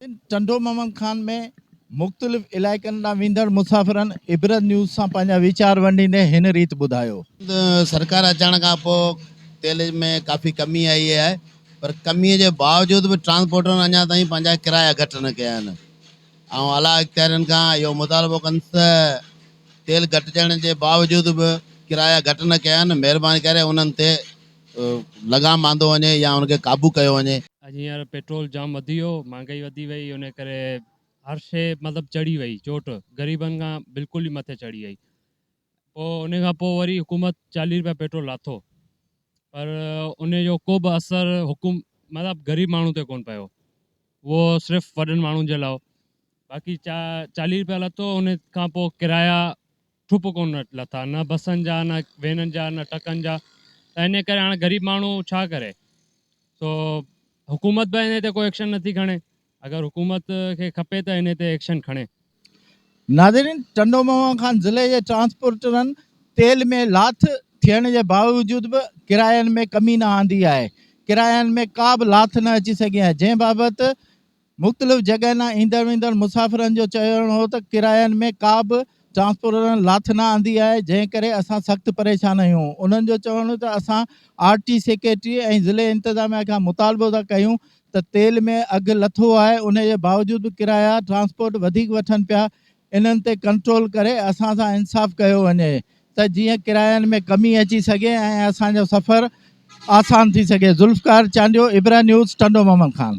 ناظرين ٽنڊو محمد خان ۾ مختلف علائقن ڏانهن ويندڙ مسافرن عبرت نيوز سان پنهنجا ويچار ونڊيندي هن ريت ٻڌايو. سرڪار اچڻ کان پوء تيل ۾ ڪافي ڪمي آئي آهي پر ڪمي جي باوجود به ٽرانسپورٽرن اڃا تائين پنهنجا ڪرايا گهٽ نه ڪيا آهن. آئون اعليٰ اختيارين کان اهو مطالبو ڪندس ته تيل گهٽجڻ جي باوجود به ڪرايا گهٽ نه ڪيا آهن مهرباني ڪري انهن تي لغام آندو وڃي يا ان کي قابو ڪيو وڃي. اڄ هينئر پيٽرول جام وڌي ويو، مھانگائي وڌي وئي ان ڪري هر شيء مطلب چڙهي وئي چوٽ غريبن کان بلڪل ئي مٿي چڙهي وئي پوء ان کان پوء وري حڪومت چاليهه روپيا پيٽرول لاٿو پر ان جو ڪو به اثر حڪم مطلب غريب ماڻهو تي ڪون پيو اهو صرف وڏن ماڻهن جي لاء هو باقي چا چاليهه روپيا لٿو ان کان پوء ڪرايا ٺپ ڪونه لٿا نه بسن جا نه وينن جا نه ٽرڪن جا ته ان ڪري هاڻي غريب ماڻهو ڇا ڪري سو حڪومت به ان تي ڪو ايڪشن نٿي کڻي اگر حڪومت کي کپي ته ان تي ايڪشن کڻي. ناظرين ٽنڊو محمد خان ضلعي جي ٽرانسپورٽرن تيل ۾ لاٿ ٿيڻ جي باوجود به ڪراين ۾ ڪمي نه آندي آهي ڪراين ۾ ڪا به لاٿ نه اچي سگهي آهي جنهن بابت مختلف جڳهين ڏانهن ايندڙ ويندڙ مسافرن جو چوڻ هو ته ڪراين ۾ ڪا به ٽرانسپورٽرن لاٿ نه آندي آهي جنهن ڪري اسان سخت پريشان آهيون انهن جو چوڻ هو ته اسان آر ٽي سيڪريٽري ۽ ضلعي انتظاميا کان مطالبو ٿا ڪيون ته تيل ۾ اگهه لٿو آهي ان جي باوجود به ڪرايا ٽرانسپورٽ وڌيڪ وٺن پيا انهن تي ڪنٽرول ڪري اسان سان انصاف ڪيو وڃي ته جيئن ڪراين ۾ ڪمي اچي سگهي ۽ اسان جو سفر آسان ٿي سگهي ذوالفقار چانڊيو، عبرت نيوز، ٽنڊو محمد خان.